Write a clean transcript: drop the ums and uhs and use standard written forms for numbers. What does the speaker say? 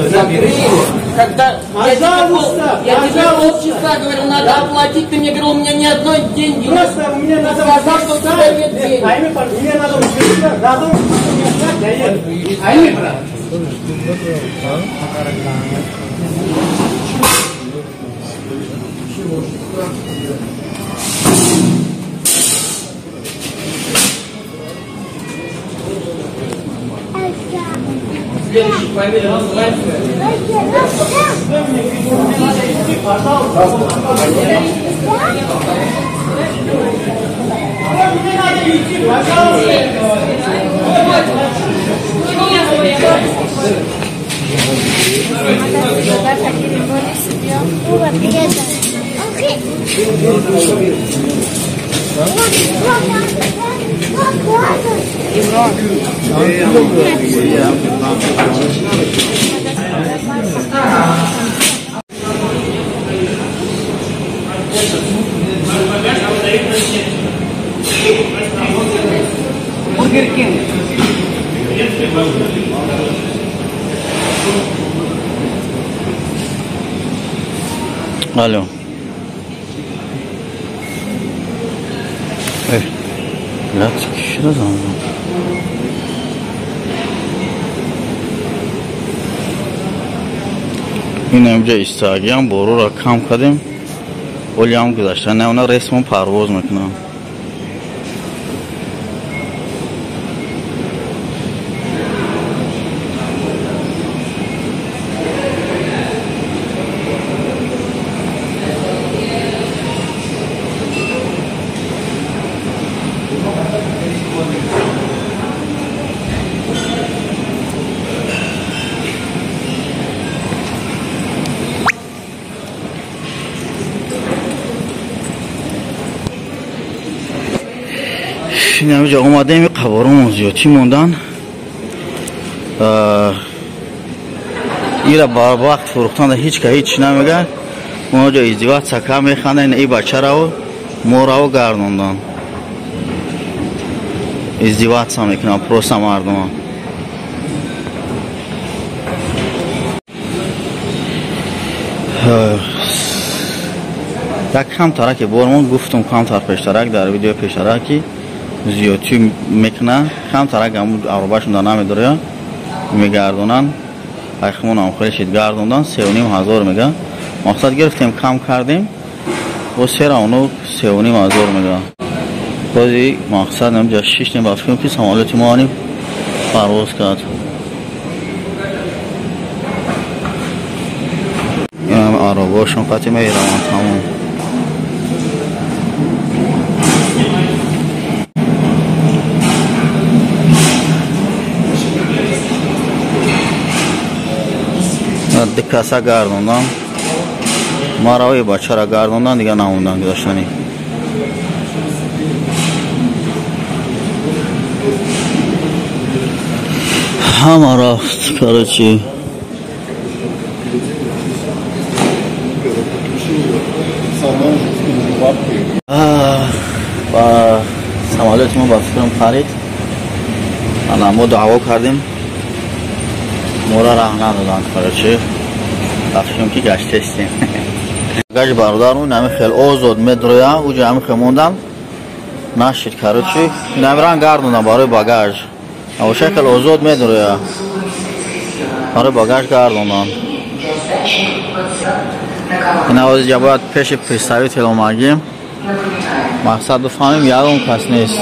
Закрыли. Когда Пожалуйста, я тебе пожалуйста. полчаса говорил, надо оплатить, ты мне говорил, у меня ни одной деньги. Просто мне надо Сказал, что у тебя нет денег. Пойми, пожалуйста, мне надо Узбекистан, задолженность у меня, я еду. Пойми, брат. Следующий фамилия называется. Мне надо идти, пожалуйста. Мне надо идти, пожалуйста. Бургер Кинг. Алло. Блядь, что за ин инҷа истагиам боруро кам кардем, олиам гузашта не, она рейсмон парвоз мекунам. Инамиҷа омадем, қаборумон зиёдтӣ мондан. Ира барвақт фурӯхтанда ҳеҷ ка ҳеҷ намегӯяд. Оноҷо издиваться ка механданд, и бачарао морао гардондан. Издиваться мекунанд просто мардума. Як камтараке бормон гуфтум, камтар пештарак дар видео пештараки зиёдтӣ мекунанд, камтарак аробашон дар намедоря мегардонанд. Айхмонам хеле шид гардондан, 3,5 ҳазор мега. Мақсад гирифтем, кам кардем, бо сера оно 3,5 ҳазор мега. Бози мақсад намҷа шиштем, ба фикрам ки самолёти мо ани парвоз кард. Инам аробашон қати мераванд тамом. Ду каса гардондан, мараои бачара гардондан, дига намондан гузаштанӣ. Ҳама рафт, короче. Ба самолёти мо ба фикрам парид. Ана мо даъво кардем, моро раҳ надоданд, короче. Ба фикрам ки гаштестем. Гашт бародару нами хел озод медроя, уҷа ҳами хел мондам нашид, короче. Намиран гардонам барои багаж. Абоша хел озод медроя. Барои багаж гардонам. Ина озиҷа бояд пеши представитель омагим. Мақсад бифаҳмем, ягон кас нест.